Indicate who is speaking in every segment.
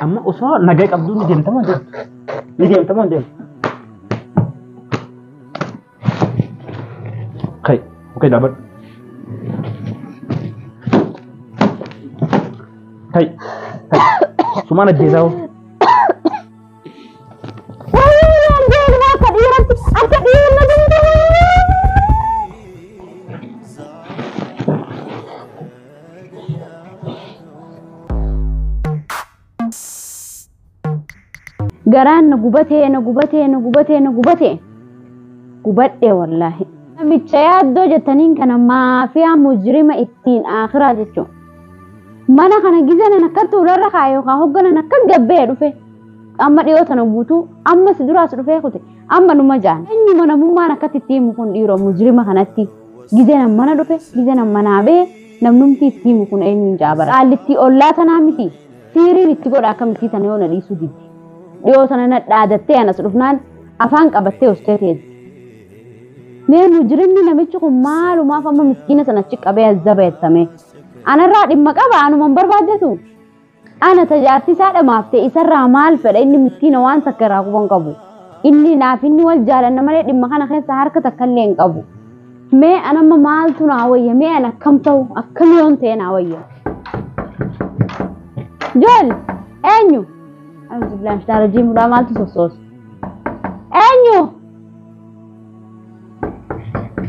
Speaker 1: Amma osoo nagaa qabduu ni deemta moo hin deemtu? Ni deemta moo hin deemtu? Kai, okay dhaabbadhu. Kai, kai. Sumaan ajjeesaa hoo?
Speaker 2: Akka dhiiratti akka dhiirri na danda'u. Garaan na gubatee na gubatee na gubatee na gubatee gubadhe wallaahi. Namicha yaaddoo jettaniin kana maafiyaa mujrima ittiin akhiraa jechuun. Mana kana gizanan akkatti ularra kaa'e yookaan hogganan akka gabbee dhufe. Amma dhiyoo tana guutuu amma si duraas dhufee kute amma numa jaan. Eenyuma namummaan akkatti itti himu kun dhiiroo mujrima kanatti. Gizanan mana dhufe gizanan manaa ba'e namnumti itti himu kun eenyuun jaabara. Qaallittii ollaa tanaa miti. Siiriin itti godha akkamittii tana yoo na dhiisuu didde. Dhiyoo tana na dhaadattee anas dhufnaan afaan qabattee hostee teessi. Mee mujrimni namichi kun maalumaaf amma miskiina sana achi qabee azzabeessame. Anarraa dhimma qaba anuma hin barbaaddatu. Ana tajaajilti isaa dhamaaf ta'e isarraa maal fedha inni miskiina waan takka irraa quban qabu. Inni naaf inni wal jaalanna malee dhimma kana keessa harka takka illee hin qabu. Mee anamma maaltu naa wayya mee ana akkam ta'u akkam yoon ta'e naa wayya. Jool eenyu? Alhamdulillah shitaara jiimudhaa maaltu sossoosu? Eenyu?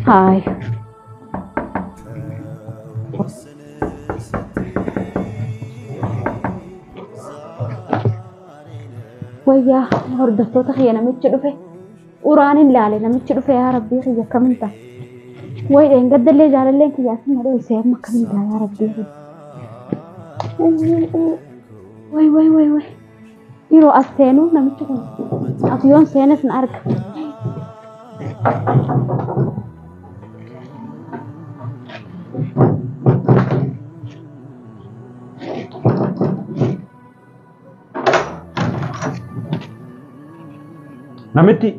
Speaker 2: Haay. Wayyaa hordoftoota kiyya namichi dhufe. Uraan hin laale namichi dhufe yaa rabbii kiyya akkamiin ta'a? Way dheengaddallee jaalalleen kiyya asin na dhoyse amma akkamiin ta'a yaa rabbii kiyya? Way way way way. Yeroo as seenuu namichi kun as yoon seenes na arga.
Speaker 1: Namitti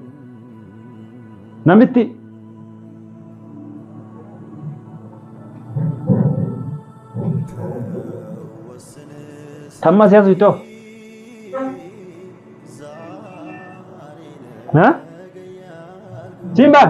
Speaker 1: namitti tamma siyaasa itoo. Ha? Simba.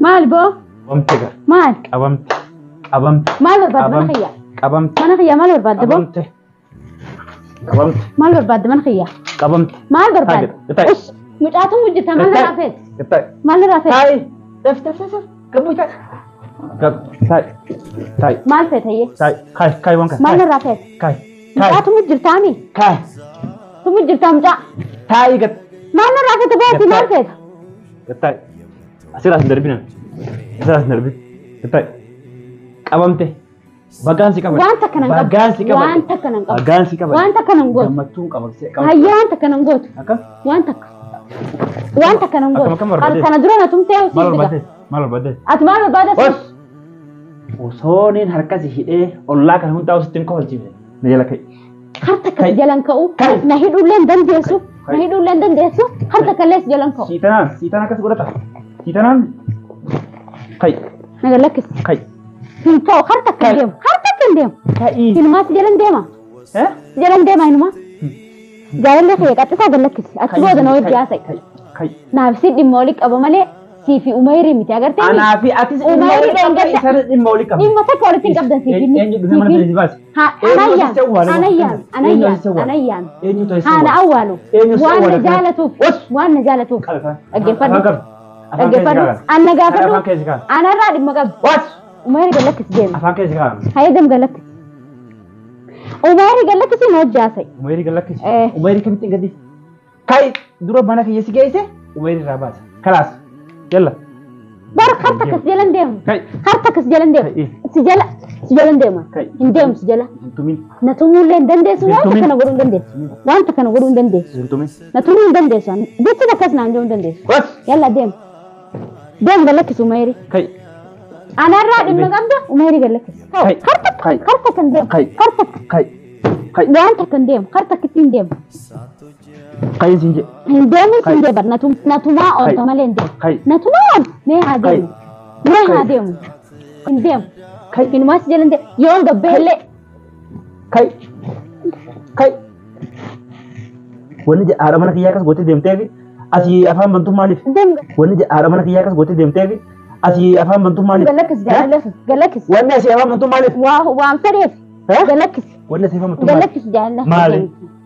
Speaker 2: Maal boo?
Speaker 1: Qabamte gara.
Speaker 2: Maal?
Speaker 1: Qabamte. Qabamte.
Speaker 2: Maal barbaadde mana kiyya?
Speaker 1: Qabamte.
Speaker 2: Mana kiyya maal barbaadde boo?
Speaker 1: Qabamte. Qabamte.
Speaker 2: Maal barbaadde mana kiyya?
Speaker 1: Qabamte.
Speaker 2: Maal barbaadde?
Speaker 1: Taa'i.
Speaker 2: Ush! Mucaatu mujjita maal irraa feete?
Speaker 1: Taa'i.
Speaker 2: Maal irraa feete?
Speaker 1: Taa'i. Daf daf daf. Gabbuu taa'i. Gab taa'i. Taa'i.
Speaker 2: Maal feete iyyee?
Speaker 1: Taa'i. Kaa'i kaa'i waan kana.
Speaker 2: Maal irraa feete?
Speaker 1: Kaa'i. Kaa'i.
Speaker 2: Mucaatu mujjirtaami?
Speaker 1: Kaa'i.
Speaker 2: Tu mujjirtaa mucaa?
Speaker 1: Taa'i gad.
Speaker 2: Maal irraa feete booti maal feete?
Speaker 1: Gad taa'i. Asirraas hin darbina. Asirraas hin darbin. Gad taa'i. Qabamte. Bagaan si qabadhe.
Speaker 2: Waan takka nan qabu.
Speaker 1: Bagaan si qabadhe.
Speaker 2: Waan takka nan qabu.
Speaker 1: Bagaan si qabadhe.
Speaker 2: Waan takka nan gootu.
Speaker 1: Gammachuun qabamte.
Speaker 2: Hayyaa waan takka nan gootu.
Speaker 1: Akkam?
Speaker 2: Waan takka. Waan takka nan gootu.
Speaker 1: Akkam akkam barbaadde?
Speaker 2: Kana dura na tumtee
Speaker 1: Maal
Speaker 2: hojii diga.
Speaker 1: barbaadde? Maal barbaadde?
Speaker 2: Ati maal barbaadde?
Speaker 1: Os! Osooniin harka si hidhee ollaa kana hundaa sitti hin kofalchiifne. Na jala ka'i.
Speaker 2: Har takka si jalan ka'u.
Speaker 1: Kai.
Speaker 2: Na hidhuullee hin dandeessu. Na
Speaker 1: Kai.
Speaker 2: hidhuullee hin dandeessu. Har takka illee si jalan ka'u.
Speaker 1: Siitanaan siitanaan akkas godhata. Siitanaan ka'i
Speaker 2: Na galakkisi.
Speaker 1: ka'i
Speaker 2: Hin ka'u har takka hin deemu. Har takka hin deemu.
Speaker 1: ka'i.
Speaker 2: Hinumaa si jalan deema.
Speaker 1: Eh?
Speaker 2: Si jalan deema hinumaa. Jaalallee kiyya qaxxisaa galakkisi. Achi booda na wajji haasa'i.
Speaker 1: Ka'i ka'i.
Speaker 2: Naaf si dhimma olii qaba malee sii fi Umayrii miti agartee?
Speaker 1: Anaa fi atis dhimma
Speaker 2: Umayrii
Speaker 1: olii qabda
Speaker 2: dheengadda.
Speaker 1: isaanis dhimma olii qabda.
Speaker 2: Dhimma takka walitti hin qabdan sii fi
Speaker 1: Eenyu dhufee mana sana si baase?
Speaker 2: Anayyaan anayyaan anayyaan
Speaker 1: Eenyu
Speaker 2: anayyaan
Speaker 1: Eenyu ta'e si
Speaker 2: haana
Speaker 1: awwaala?
Speaker 2: awwaalu
Speaker 1: Eenyu si
Speaker 2: waan na
Speaker 1: awwaala?
Speaker 2: jaalatuuf
Speaker 1: Os!
Speaker 2: waan na jaalatuuf
Speaker 1: Qabe afaan.
Speaker 2: dhaggeeffadhu
Speaker 1: Afaan qabe. Afaan keessa
Speaker 2: dhaggeeffadhu
Speaker 1: kaa'ame.
Speaker 2: anna gaafadhu
Speaker 1: Afaan keessa kaa'ame.
Speaker 2: anarraa dhimma qabdi
Speaker 1: Os!
Speaker 2: Umayrii galakkisi deema
Speaker 1: Afaan keessa kaa'ame.
Speaker 2: hayyadam galakkisi Umayrii galakkisi na hojii haasa'i
Speaker 1: Umayrii galakkisi.
Speaker 2: Eh.
Speaker 1: Umayrii kamitti hin gaddisi? Ka'i dura mana kiyya si geesse Umayrii irraa baase. Kalaas. Yalla.
Speaker 2: Bar har takka si jalan deemu
Speaker 1: Ka'i.
Speaker 2: har takka si jalan deemu
Speaker 1: Ka'i.
Speaker 2: si jala si jalan deema
Speaker 1: Ka'i.
Speaker 2: hin deemu si jala
Speaker 1: Hin tumin.
Speaker 2: na tumuullee hin dandeessu waan
Speaker 1: Hin
Speaker 2: takka na godhuu hin dandeessu waan takka na godhuu hin dandeessu
Speaker 1: Hin tumin.
Speaker 2: na tumuu hin dandeessu jechi takkas naan jedhuu hin dandeessu
Speaker 1: Os!
Speaker 2: Yalla deem. Deem galakkisi Umayrii.
Speaker 1: Ka'i.
Speaker 2: Anarraa dhimma qabda Umeeri gallakkisi.
Speaker 1: Kai.
Speaker 2: Karta kan deemu.
Speaker 1: Kai.
Speaker 2: Karta
Speaker 1: Kai. Kai.
Speaker 2: waan takka hin deemu. Karta akkatti hin deemu.
Speaker 1: Kai siin jedhe.
Speaker 2: Hin deemu
Speaker 1: Kai.
Speaker 2: siin deebar. Natumaa oolta malee hin deemu.
Speaker 1: Kai.
Speaker 2: Natumaa oolta. Mee haa
Speaker 1: Kai.
Speaker 2: deemu. Mee haa
Speaker 1: Kai.
Speaker 2: deemu. Hin deemu.
Speaker 1: Kai.
Speaker 2: Hinumaa si jala hin deemu. Yoon gabbeellee.
Speaker 1: Kai. Kai. Wanni haadha mana kiyyaa akkas gootee deemteefi asii afaan bantuu maaliif?
Speaker 2: Deemu
Speaker 1: Wanni haadha mana kiyyaa akkas gootee deemteefi asii afaan bantuu maaliif?
Speaker 2: gallakkisi jaalala gallakkisi.
Speaker 1: Wanni asii afaan bantuu maaliif?
Speaker 2: Waan fedheef gallakkisi.
Speaker 1: Wanni asii afaan bantuu maaliif?
Speaker 2: Gallakkisi jaalala.
Speaker 1: Maali?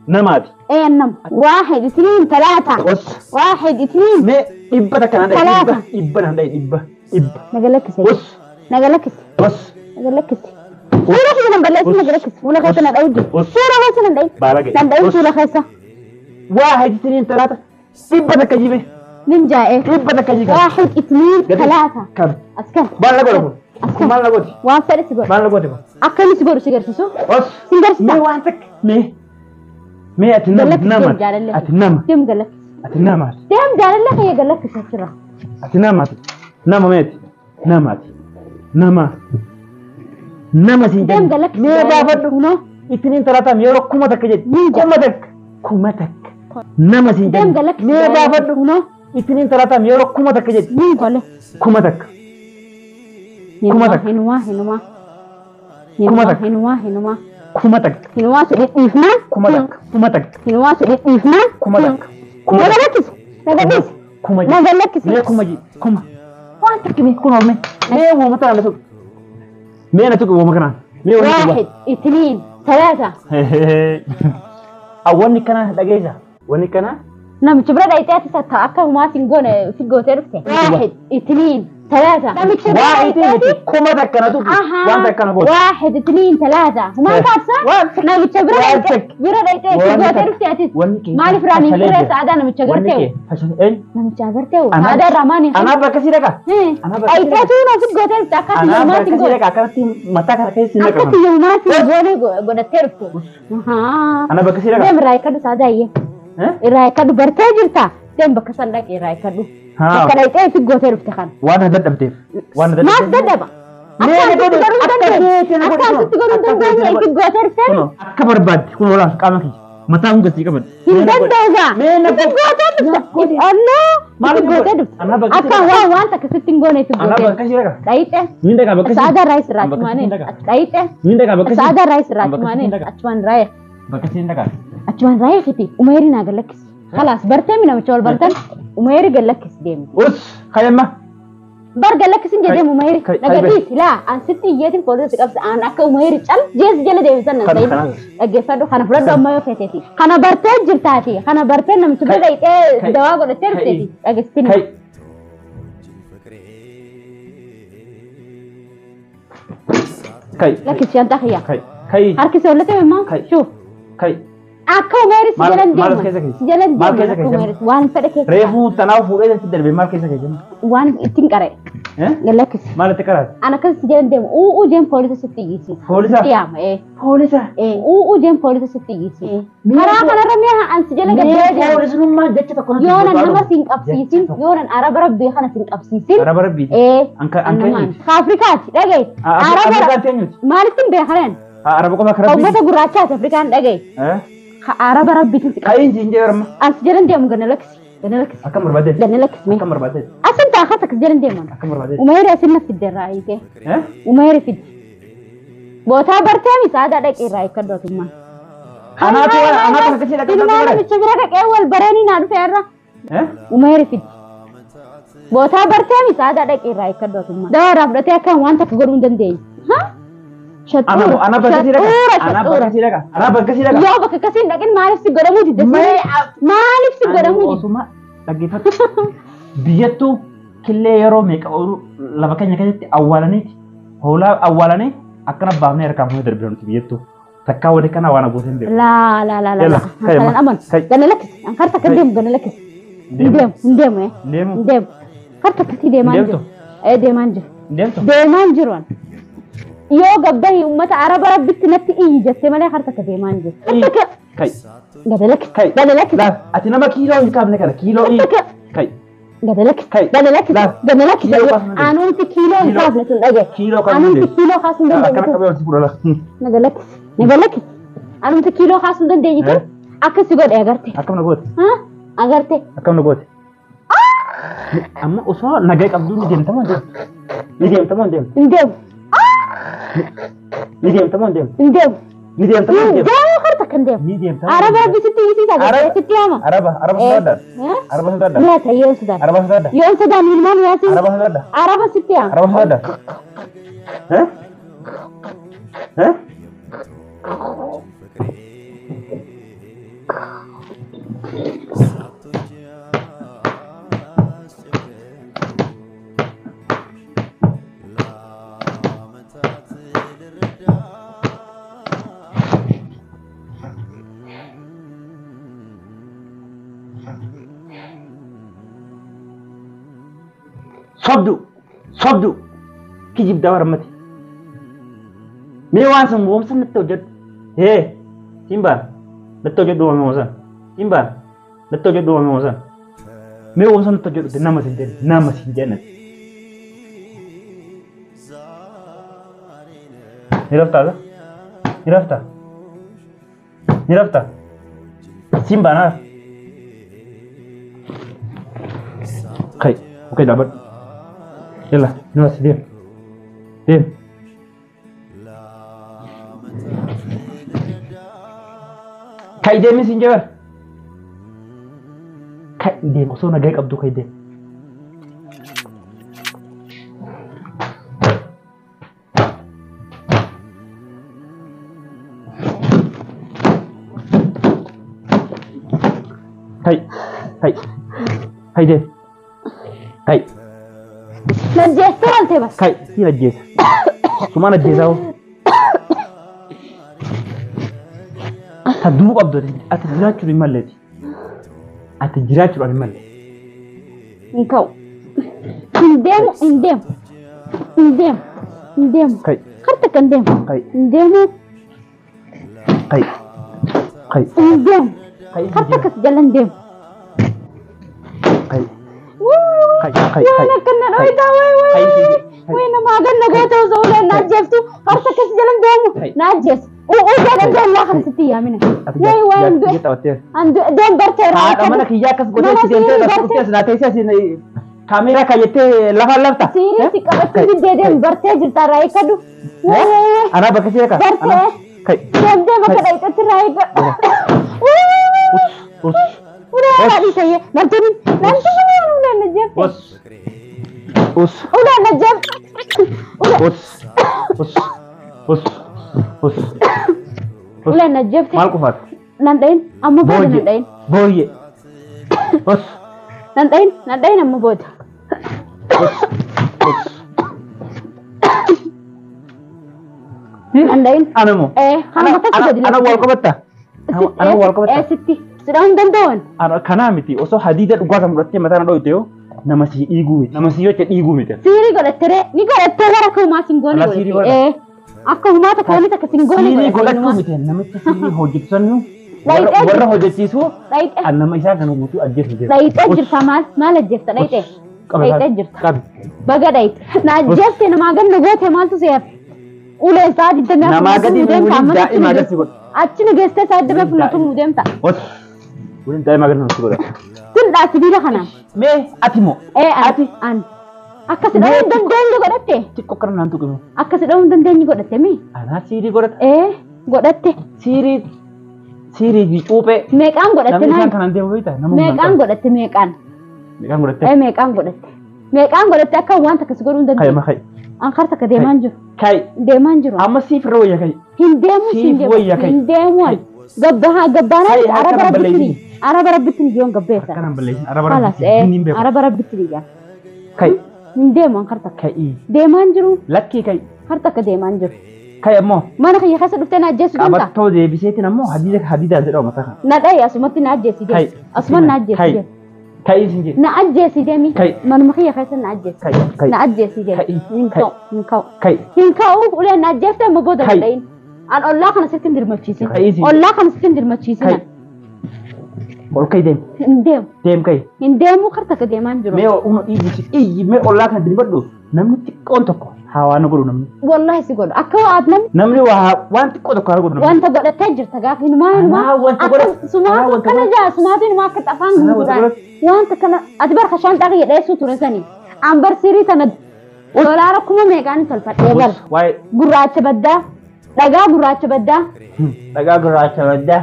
Speaker 1: Namaati.
Speaker 2: Ee nama. 1 2 3.
Speaker 1: Os.
Speaker 2: 1 2.
Speaker 1: Mee dhibba takka naan dhahi.
Speaker 2: Talaata.
Speaker 1: Dhibba naan dhahi dhibba. Dhibba.
Speaker 2: Na gallakkisi.
Speaker 1: Os.
Speaker 2: Na gallakkisi.
Speaker 1: Os.
Speaker 2: Na gallakkisi. Suura keessa nan balleessi na gallakkisi. Fuula keessa na dhahu jiru.
Speaker 1: Os.
Speaker 2: Suura keessa nan dhahi.
Speaker 1: Baala ga'e.
Speaker 2: Nan dhahi
Speaker 1: Os.
Speaker 2: suura keessa.
Speaker 1: 1 2 3 dhibba takka jibe.
Speaker 2: Nin jaa'e.
Speaker 1: Dhibba takka jibe.
Speaker 2: 1 2 3.
Speaker 1: Kam.
Speaker 2: Askan.
Speaker 1: Maal na godha kun?
Speaker 2: Askan.
Speaker 1: Maal na gooti?
Speaker 2: Waan fedhe si godha.
Speaker 1: Maal na gooti kun?
Speaker 2: Akka inni si godhu si garsiisu.
Speaker 1: Os.
Speaker 2: Si garsiisa.
Speaker 1: Mee waan takka. Mee. Mee ati nama
Speaker 2: Gallakkisi
Speaker 1: nama.
Speaker 2: deem jaalallee.
Speaker 1: Ati nama.
Speaker 2: Deem gallakkisi.
Speaker 1: Ati nama.
Speaker 2: Deem jaalallee kiyya gallakkisi achirra.
Speaker 1: Ati nama. Nama meeti. Nama ati. Nama. Nama siin
Speaker 2: Deem
Speaker 1: jenna.
Speaker 2: gallakkisi.
Speaker 1: Mee gaafadhu.
Speaker 2: Kunoo.
Speaker 1: Ittiin talaataam yeroo 1000 jedhi. 1000. 1000. Nama siin
Speaker 2: Deem
Speaker 1: jenna.
Speaker 2: gallakkisi.
Speaker 1: Mee gaafadhu.
Speaker 2: Kunoo.
Speaker 1: Ittiin talaataam yeroo 1000 jedhi.
Speaker 2: Niin tole.
Speaker 1: 1000. 1000.
Speaker 2: Hinumaa hinumaa.
Speaker 1: 1000.
Speaker 2: Hinumaa hinumaa.
Speaker 1: 1000.
Speaker 2: Hinumaa si dhidhiifnaa.
Speaker 1: 1000. 1000.
Speaker 2: Hinumaa si dhidhiifnaa.
Speaker 1: 1000.
Speaker 2: Na gallakkisi. Na gadhiisi.
Speaker 1: Kuma
Speaker 2: Na gallakkisi.
Speaker 1: Mee kuma ji. Kuma. Waan takka mee kuma mee. Mee uumama tanaan na tuqu. Mee na tuqu uumama kanaan. Mee wanni
Speaker 2: 1 2 3.
Speaker 1: Wanni kana dhageessa. Wanni kana.
Speaker 2: Namichi bira dhayitee ati satta akka humaa siin goone si gootee dhufte. 1 2 3. Namichi bira
Speaker 1: Waa
Speaker 2: dhayitee
Speaker 1: miti 1000 na tuqu. Waan takka na goote.
Speaker 2: 1 2 3. Humaan taatsa? Namicha bira
Speaker 1: Waan
Speaker 2: dhayitee
Speaker 1: takka.
Speaker 2: bira dhayitee si
Speaker 1: Wanni
Speaker 2: gootee
Speaker 1: takka.
Speaker 2: dhufte atis.
Speaker 1: Wanni kee
Speaker 2: Maaliif raaniin
Speaker 1: fashalee
Speaker 2: firee
Speaker 1: jira.
Speaker 2: sa'aadaa namicha
Speaker 1: Wanni
Speaker 2: garteewu?
Speaker 1: kee fashalee.
Speaker 2: Namicha agarteewu? Sa'aadaa irraa maaliif?
Speaker 1: Anaa bakka si dhaqa. Anaa bakka si
Speaker 2: Dhayitee tuun ofi gootee dhufte akka
Speaker 1: Anaa
Speaker 2: tiyya humaa
Speaker 1: bakka
Speaker 2: siin
Speaker 1: si
Speaker 2: goone.
Speaker 1: dhaqa. Akkanatti mataa kana keessa si
Speaker 2: Akka
Speaker 1: dhaqa.
Speaker 2: tiyya humaa siin goone godhattee dhufte.
Speaker 1: Anaa bakka si dhaqa.
Speaker 2: Deem irraa eeggadu sa'aadaa iyyee. Irraa eeggadu bartee jirta. Deem bakka san dhaqee irraa eeggadu.
Speaker 1: Haa.
Speaker 2: Bakka dhayitee fi gootee dhufte kana.
Speaker 1: Waan na dadhabdeef. Waan na
Speaker 2: Maaf
Speaker 1: dadhabdeef.
Speaker 2: dadhaba?
Speaker 1: Mee
Speaker 2: Akka
Speaker 1: na
Speaker 2: asitti
Speaker 1: godhu.
Speaker 2: godhuu hin
Speaker 1: Akka
Speaker 2: dandeenye.
Speaker 1: keetti na
Speaker 2: Akka
Speaker 1: godhu.
Speaker 2: asitti godhuu hin
Speaker 1: Akka
Speaker 2: dandeenye.
Speaker 1: keetti na
Speaker 2: Itti gootee dhufte.
Speaker 1: Kunoo akka barbaadde kun olaaf qaama kiyya. Mataa hunda sii qabadde.
Speaker 2: Hin danda'u gaa.
Speaker 1: Mee na
Speaker 2: Itti
Speaker 1: godhu.
Speaker 2: gootee dhufte. Annoo.
Speaker 1: Maal
Speaker 2: Itti
Speaker 1: na
Speaker 2: gootee
Speaker 1: godhu?
Speaker 2: dhufte.
Speaker 1: Anaa bakka
Speaker 2: Akka waan takka sitti hin goone itti
Speaker 1: Anaa
Speaker 2: gootee.
Speaker 1: bakka si dhaqa.
Speaker 2: Dhayitee.
Speaker 1: Niin dhaqa bakka si.
Speaker 2: Sa'aadaa irraa isirraa
Speaker 1: Bakka si
Speaker 2: achumaanii.
Speaker 1: dhaqa.
Speaker 2: Dhayitee.
Speaker 1: Niin dhaqa bakka si.
Speaker 2: Sa'aadaa irraa isirraa
Speaker 1: Bakka si
Speaker 2: achumaanii.
Speaker 1: dhaqa.
Speaker 2: Achumaan irraa
Speaker 1: Bakka si dhaqa.
Speaker 2: achumaan irraa eekiti. Umeeri naa gallakkisi. Khalaas bartee mi namicha wal bartan umeeri gallakkisi deemi.
Speaker 1: Us kayamma.
Speaker 2: Bar gallakkisin jedhee umeeri.
Speaker 1: Kai-
Speaker 2: Naga dhiisi laa an sitti iyyeetiin poolisa si qabsa an akka umeeri cal jees jala deebisan nan
Speaker 1: Kana
Speaker 2: ta'in.
Speaker 1: kana.
Speaker 2: Dhaggeeffadhu kana fudhadhu amma yoo feeteeti. Kana bartee jirtaati. Kana bartee namicha bira
Speaker 1: Kai-
Speaker 2: dhayitee
Speaker 1: Kai-
Speaker 2: dawaa godhattee
Speaker 1: Kai-
Speaker 2: dhufteeti. Dhageessitini.
Speaker 1: Kai. Kai.
Speaker 2: Lakkisi shantaa kiyya.
Speaker 1: Kai. Kai.
Speaker 2: Harki soollatee immoo
Speaker 1: Kai.
Speaker 2: shuuf.
Speaker 1: Kai.
Speaker 2: Akka umeeri si
Speaker 1: Maal-
Speaker 2: jalan
Speaker 1: maal
Speaker 2: deema.
Speaker 1: keessa keessa?
Speaker 2: Si jalan
Speaker 1: Maal
Speaker 2: deema
Speaker 1: keessa
Speaker 2: akka
Speaker 1: keessa?
Speaker 2: umeeri waan fedhe keessa.
Speaker 1: Reefuu tanaaf fuudhee sitti darbe maal keessa keessa?
Speaker 2: Waan ittiin qara'e.
Speaker 1: Eh?
Speaker 2: Gallakkisi.
Speaker 1: Maal itti qaraate?
Speaker 2: An akkas si jalan deemu. U'uu jeen poolisa sitti iyyisiisa.
Speaker 1: Poolisa?
Speaker 2: Sitti yaama ee.
Speaker 1: Poolisa.
Speaker 2: U'uu jeen poolisa sitti iyyisiisa. Karaa kanarra mi'a an si jala gabbee deemu.
Speaker 1: Poolisummaa jecha tokko natti
Speaker 2: Yoonan
Speaker 1: barbaadu.
Speaker 2: nama siin qabsiisin. Yoonan araba rabbii kana siin qabsiisin.
Speaker 1: Araba rabbiiti.
Speaker 2: Ee.
Speaker 1: Anka anka
Speaker 2: Annamaan.
Speaker 1: eenyuti?
Speaker 2: Ka Afrikaati dhagaye. Araba
Speaker 1: Afrikaan eenyuti?
Speaker 2: maalitti hin beekaneen?
Speaker 1: Araba qofa ka rabbiiti.
Speaker 2: Uummata gurraachaati Afrikaan dhagaye.
Speaker 1: Eh?
Speaker 2: Ka araba rabbiitiin si qabsiisa.
Speaker 1: Ka'iin siin jee barma.
Speaker 2: An si jalan deemu ganna lakkisi. Ganna lakkisi.
Speaker 1: Akkam barbaadeeti?
Speaker 2: Ganna lakkisi mee.
Speaker 1: Akkam barbaadeeti?
Speaker 2: Asin taa kasa jalan deeman.
Speaker 1: Akkam barbaadeeti?
Speaker 2: Umeeri asin na fidde irraa hiike.
Speaker 1: Eh?
Speaker 2: Umeeri fidde. Bootaa bartee mi saadaa dhaqee irraa hiikkadhu atummaa.
Speaker 1: Anaatu anaatu akkasii dhaqee
Speaker 2: Ilmaan namicha bira dhaqee wal baranii naa dhufe irra.
Speaker 1: Eh?
Speaker 2: Umeeri fidde. Bootaa bartee mi saadaa dhaqee irraa hiikkadhu atummaa. Dawaa irraa fudhatee akka waan takka godhuu hin dandeenye. Ha?
Speaker 1: Ana ana bakka sii dhaqa.
Speaker 2: Shaxuura
Speaker 1: Ana
Speaker 2: shaxuura.
Speaker 1: bakka sii dhaqa. Ana bakka sii dhaqa.
Speaker 2: Yoo bakka akkasii hin dhaqin maaliif si godhamuu didde? Maaliif si godhamuu didde?
Speaker 1: Osuma dhaggeeffadhu. Biyyattuu killee yeroo meeqa oolu lafa keenya keessatti awwaalaniiti. Hoolaa awwaalanii akkana baafnee harkaan fuunee darbina nuti biyyattuu. Takkaa wali kana waan abuuteen beeku.
Speaker 2: Laa laa laa laa.
Speaker 1: Yalla, kai
Speaker 2: Kanan
Speaker 1: amma,
Speaker 2: amanu.
Speaker 1: kai.
Speaker 2: Ganna lakkisi. An karta akka
Speaker 1: Kai.
Speaker 2: deemu ganna lakkisi. Hin deemu hin deemu eh.
Speaker 1: Deemu.
Speaker 2: Hin deemu. Karta akkasii deemaan
Speaker 1: Deemtu?
Speaker 2: jiru. Ee deemaan jiru.
Speaker 1: Deemtu?
Speaker 2: Deemaan jiru an. Yoo gabbahi uummata araba rabbitti natti iyyi jettee malee karta akka deemaan jiru. Karta akka
Speaker 1: Kai.
Speaker 2: ganna lakkisi.
Speaker 1: Kai.
Speaker 2: Ganna lakkisi.
Speaker 1: Laaf ati nama kiiloo hin qabne kana kiiloo
Speaker 2: Karta akka
Speaker 1: Kai.
Speaker 2: Gada lakkisi.
Speaker 1: Kai.
Speaker 2: Gada lakkisi.
Speaker 1: Laaf.
Speaker 2: Gada lakkisi.
Speaker 1: Kiiloo kaasuu hin
Speaker 2: Anumti kiiloo hin
Speaker 1: Kiiloo.
Speaker 2: kaafne sun dhagaye.
Speaker 1: Kiiloo kaasuu hin
Speaker 2: Anumti
Speaker 1: dandeessu.
Speaker 2: kiiloo kaasuu hin
Speaker 1: Akkana
Speaker 2: dandeenye.
Speaker 1: qabee ol si fuudha laa.
Speaker 2: Naga lakkisi. Naga lakkisi. Anumti kiiloo kaasuu hin dandeenye
Speaker 1: Eh?
Speaker 2: tun akkasi godhe agarte.
Speaker 1: Akkam na goote?
Speaker 2: Ha? Agarte.
Speaker 1: Akkam na goote? Amma osoo nagaa qabduu ni deemta moo hin deemtu? Ni deemta moo hin deemtu?
Speaker 2: Hin deemu.
Speaker 1: Ni deemta moo hin deemtu?
Speaker 2: Hin deemu.
Speaker 1: Ni deemta moo hin
Speaker 2: Hin
Speaker 1: deemtu?
Speaker 2: deemu harta kan deemu.
Speaker 1: Ni deemta moo hin
Speaker 2: Araba
Speaker 1: deemtu?
Speaker 2: bisitti isiisa
Speaker 1: Araba-
Speaker 2: sitti hama.
Speaker 1: Araba araba sodaadha. Araba sodaadha.
Speaker 2: Laata yoon sodaan.
Speaker 1: Araba sodaadha.
Speaker 2: Yoon sodaan ilmaan yaasi.
Speaker 1: Araba sodaadha.
Speaker 2: Araba sitti hama.
Speaker 1: Araba sodaadha. Eh? Eh? Sobdu sobdu kijibdaa warmati. Mee waan sun woomsa natti hojjedhu. Hee simbaan natti hojjedhu woomsa simbaan natti hojjedhu woomsa. Mee woomsa natti hojjedhu nama sin jenne nama sin jenne. Ni raftaa ni raftaa ni raftaa simbaan haa. Kai okay dhaabadhu. Yalla nu as deem deem. Kai deemi sin jabal. Kai deem osoo nagaa qabdu kai deem. Kai kai kai deem. Kai
Speaker 2: Najjeessa waan ta'e bas.
Speaker 1: kai si ajjeesa. Sumaan ajjeesaa hoo. Ta du'uu qabdu ati jiraachuun hin malleeti. Ati jiraachuudhaan hin malle.
Speaker 2: Hin ka'u. Hin deemu hin deemu. Hin deemu. Hin deemu.
Speaker 1: Kai
Speaker 2: Harta kan deemu.
Speaker 1: kai
Speaker 2: Hin deemu.
Speaker 1: kai kai
Speaker 2: Hin deemu.
Speaker 1: kai
Speaker 2: Harta kas jala hin deemu.
Speaker 1: kai
Speaker 2: Wuu!
Speaker 1: kai kai
Speaker 2: Waan
Speaker 1: kai
Speaker 2: akkana dho'itaa wayi wayi
Speaker 1: kai
Speaker 2: wayi. Wayi namaa ganna goota osoo uleen na ajjeeftu harta kas jala hin deemu.
Speaker 1: Kai.
Speaker 2: Na ajjeesu. Uu jala deemu laa kan sitti yaamina. Wayi wayi hin du'e.
Speaker 1: taphattee.
Speaker 2: Deem bartee irraa
Speaker 1: Haadha mana kiyyaa akkas gootee
Speaker 2: Mana
Speaker 1: achi deemtee
Speaker 2: siirii
Speaker 1: lafa
Speaker 2: bartee.
Speaker 1: dhuftee as naa teessee asiin kaameeraa kaayyatee lafaan lafta.
Speaker 2: Siirii si qabachuu diddee deem bartee jirta irraa eeggadu. Wayi wayi wayi.
Speaker 1: Anaa bakka ishee ka.
Speaker 2: Bartee.
Speaker 1: Kai.
Speaker 2: Deemtee bakka dhayxetti irraa eeggadhu. Wayi wayi wayi.
Speaker 1: Us
Speaker 2: Ulee dhiisayye. Namtonni namtonni uleen na jeefte.
Speaker 1: us us
Speaker 2: Uleen na jeefte. Ulee
Speaker 1: us us us us
Speaker 2: uleen na jeefte.
Speaker 1: maal qofaati?
Speaker 2: Nan dhayin amma booda nan
Speaker 1: Booyyee
Speaker 2: dhayin.
Speaker 1: booyyee us
Speaker 2: Nan dhayin nan dhayin amma booda.
Speaker 1: us us
Speaker 2: Nan dhayin.
Speaker 1: Ana moo?
Speaker 2: Hanga takka gadi
Speaker 1: Ana wal qabatta? Ana wal qabatta?
Speaker 2: Sitti. Sidhaa hin danda'an.
Speaker 1: Ana kanaa miti osoo hadiida dhugaa kan fudhattee mataa na dhoyte yoo nama si dhiiguu miti nama si yocha dhiiguu miti.
Speaker 2: Siirii godhattere ni godhattee gara akka humaa sin goone
Speaker 1: Ala siirii
Speaker 2: godhatte. Akka humaa takka wanni takka sin goone
Speaker 1: Siirii
Speaker 2: godhatte.
Speaker 1: godhachuu miti namicha siirii hojjetu sanuu
Speaker 2: Dhayxee
Speaker 1: warra hojjechiisu
Speaker 2: Dhayxee
Speaker 1: an nama isaa kana guutuu ajjeesu jira.
Speaker 2: dhayxee jirta maal maal ajjeefta dhayxee. Dhayxee jirta.
Speaker 1: Qabi.
Speaker 2: Baga dhayxe. Na ajjeefte namaa ganna goote maaltu si hafe? Uleen sa'a digdamii afur
Speaker 1: Namaa gadi
Speaker 2: tumuu deemta
Speaker 1: waliin
Speaker 2: amma
Speaker 1: daa'imaa gadi si godha.
Speaker 2: achi nu geessitee sa'a digdamii afur na tumuu deemta.
Speaker 1: Ot. Waliin daa'imaa gadi si godha.
Speaker 2: Tun dhaa sibiila kanaan.
Speaker 1: Mee ati moo?
Speaker 2: Ati an. Akkas dha'uu hin dandeenye godhatte.
Speaker 1: Xiqqoo kana naan tuqime.
Speaker 2: Akkas dha'uu hin dandeenye godhatte mi?
Speaker 1: Anaa siirii godhata.
Speaker 2: Godhatte.
Speaker 1: Siirii siirii fi cuuphee.
Speaker 2: Meeqaan godhatte
Speaker 1: Namni isaan
Speaker 2: naan?
Speaker 1: kanaan deemu beektaa? Nama humnaan
Speaker 2: Meeqaan
Speaker 1: qabu.
Speaker 2: godhatte meeqaan?
Speaker 1: Meeqaan godhatte?
Speaker 2: Meeqaan godhatte? Meeqaan godhatte akka waan takka si godhuu hin
Speaker 1: Kayi
Speaker 2: dandeenye.
Speaker 1: ma kayi.
Speaker 2: An kar takka deemaan jiru.
Speaker 1: Kayi.
Speaker 2: Deemaan jiru.
Speaker 1: Amma siif irra wayya kayi.
Speaker 2: Hin deemu
Speaker 1: Siif
Speaker 2: siin deemu.
Speaker 1: wayya kai.
Speaker 2: Hin deemu an. Gabbahaa gabbaanaa
Speaker 1: Kai,
Speaker 2: miti
Speaker 1: harka
Speaker 2: araba
Speaker 1: nan
Speaker 2: rabbitti
Speaker 1: balleessin.
Speaker 2: araba rabbitti ni yoon gabbeessa.
Speaker 1: Akkanaan balleessin. Araba
Speaker 2: Halas
Speaker 1: rabbitti hin beeku.
Speaker 2: araba rabbitti ni yaa.
Speaker 1: Kayi.
Speaker 2: Hin deemu an kar takka.
Speaker 1: Kayi.
Speaker 2: Deemaan jiru
Speaker 1: Lakkii kayi.
Speaker 2: kar takka deemaan jiru.
Speaker 1: Kayi ammoo
Speaker 2: Mana kiyya keessa dhuftee na ajjeessu deemta.
Speaker 1: qabattoo deebiseetiin ammoo hadiida hadiidaan jedhama mataa kana.
Speaker 2: Na dhayi asumatti na ajjeessi
Speaker 1: Kai.
Speaker 2: deemi. Asumatti na ajjeessi
Speaker 1: Kai.
Speaker 2: deemi.
Speaker 1: Kayi sin jedhe.
Speaker 2: Na ajjeessi deemi.
Speaker 1: Kai.
Speaker 2: Manuma kiyya keessa na ajjeessi.
Speaker 1: Kai. Kai.
Speaker 2: Na ajjeessi deemi.
Speaker 1: Kai.
Speaker 2: Hin
Speaker 1: Kai.
Speaker 2: ka'u. Hin ka'u.
Speaker 1: Kayi.
Speaker 2: Hin ka'u uleen na ajjeefte amma booda na
Speaker 1: Kai.
Speaker 2: dhayin. An ollaa kana sitti hin dirmachiisin.
Speaker 1: Kai isin.
Speaker 2: Ollaa kana sitti hin dirmachiisin.
Speaker 1: Kai. Ol ka'i deem.
Speaker 2: Hin deemu.
Speaker 1: Deem ka'i.
Speaker 2: Hin deemu karta ka deemaan jiru.
Speaker 1: Mee uno iyyi iyyi mee ollaa kana dirmadhu namni xiqqoon tokko haa waan godhu namni.
Speaker 2: Wallahi si godhu. Akka waat namni
Speaker 1: Namni waa waan xiqqoo tokko haa godhu namni.
Speaker 2: wanta godhatee jirta gaafa hinumaa hinumaa.
Speaker 1: Anaa wanta godhate.
Speaker 2: Sumaatu
Speaker 1: Anaa wanta
Speaker 2: kana
Speaker 1: godhate.
Speaker 2: jaa sumaatu hinumaa akka afaan
Speaker 1: Anaa wanta
Speaker 2: gurguraan.
Speaker 1: godhate.
Speaker 2: Wanta kana ati barka shaanxaa kiyya dheessuu ture sanii. An bar sirii tana dolaara kuma meeqaan tolfadhee bar.
Speaker 1: Waa'ee
Speaker 2: Gurraacha baddaa. Dhagaa gurraacha baddaa.
Speaker 1: dhagaa gurraacha baddaa.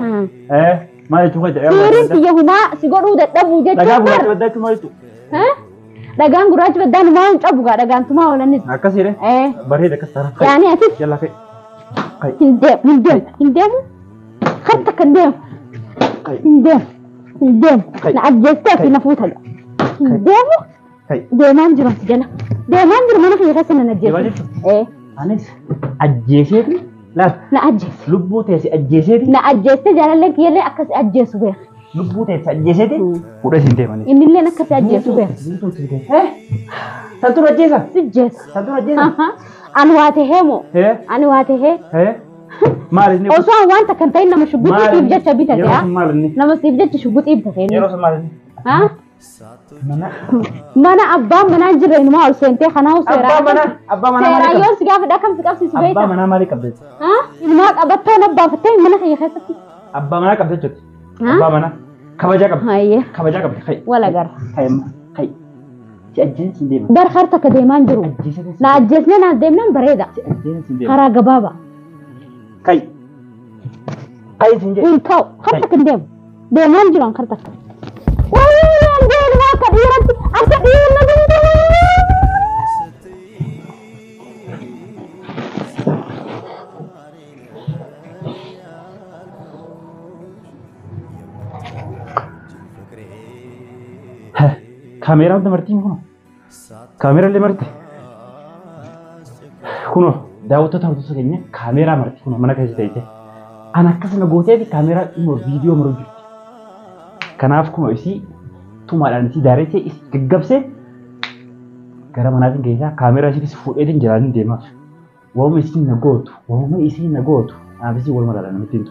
Speaker 1: Maal jechuun kan
Speaker 2: Siiriin tiyya humaa si godhuu dadhabuu
Speaker 1: Dhagaa
Speaker 2: jechuun
Speaker 1: gurraacha
Speaker 2: bar.
Speaker 1: baddaa jechuun maal jechuudha?
Speaker 2: Dhagaan gurraacha baddaan humaa hin cabu gaa dhagaan tumaa oolanis.
Speaker 1: Akkasiidha. Bareeda akkas taana.
Speaker 2: Yaani atis
Speaker 1: Jala ka'i. Ka'i.
Speaker 2: hin deemu hin deemu hin deemu karta kan deemu
Speaker 1: Ka'i.
Speaker 2: hin deemu hin deemu
Speaker 1: Kai.
Speaker 2: na ajjeestee fi na fuuta hin deemu
Speaker 1: Ka'i.
Speaker 2: deemaan jiru as jala deemaan jiru mana kiyya keessa na
Speaker 1: Deemaa
Speaker 2: ajjeese
Speaker 1: jirtu? Anis ajjeeseeti laal
Speaker 2: na ajjeese
Speaker 1: lubbuu teesse ajjeeseeti
Speaker 2: na ajjeeste jaalalleen kiyyallee akkas ajjeesu beeka
Speaker 1: lubbuu teesse ajjeeseeti fuudhee siin deemanii.
Speaker 2: innilleen akkas ajjeesu beeka
Speaker 1: Santuun ajjeesa.
Speaker 2: si ajjeesa
Speaker 1: Santuun ajjeesa.
Speaker 2: ani waa tahee moo ani waa tahee
Speaker 1: Maal inni?
Speaker 2: osoo an wanta kan ta'in nama shubbixiif
Speaker 1: Maal inni?
Speaker 2: jecha bitate
Speaker 1: Yeroo sun maal inni?
Speaker 2: nama siif jecha shubbixiif bitate inni.
Speaker 1: Yeroo sun maal inni?
Speaker 2: Ha?
Speaker 1: Mana.
Speaker 2: Mana abbaan manaa hin jirre inumaa ol seentee kanaa seeraa
Speaker 1: Abbaa manaa abbaa manaa
Speaker 2: seeraa
Speaker 1: maalii
Speaker 2: yoon si gaafadha akkam si qabsiisu
Speaker 1: qabdi? Abbaa
Speaker 2: beekta
Speaker 1: manaa maalii qabdi?
Speaker 2: Ha? Inumaa qabattoo na baafattee mana kiyya keessatti
Speaker 1: Abbaa manaa qabdi jechuudha.
Speaker 2: Ha?
Speaker 1: Abbaa manaa kabajaa qabdi.
Speaker 2: Hayyee
Speaker 1: Kabajaa qabdi. Ka'i.
Speaker 2: wal agarra
Speaker 1: Ka'i amma. Ka'i. Si ajjeesa siin deema.
Speaker 2: bar harta akka deemaan jiru
Speaker 1: Ajjeesa siin
Speaker 2: na ajjeesnee naaf deemnaan bareeda
Speaker 1: Si ajjeesa siin deema.
Speaker 2: karaa gabaabaa
Speaker 1: Ka'i. Ka'i siin jedhe.
Speaker 2: hin ka'u harta akka hin deemu deemaan jiru an harta akka Wayii an deemu akka dhiiratti akka dhiirri danda'u.
Speaker 1: Kaameeraa hunda martiin kunoo. Kaameeraa illee marte. Kunoo daawwattoota hordoftoota keenya kaameeraa marti kunoo mana keessa ta'ite. An akkasuma gootee fi kaameeraa dhimma viidiyoo maruu jirti. Kanaaf kunoo isii tumaadhaan isii daaressee isii gaggabsee gara manaatiin keessaa kaameeraa isiitis fuudheetiin jiraatiin deemaaf. Waanuma isiin na gootu, waanuma isiin na gootu, anaaf isii walumaa ilaalan namatti hin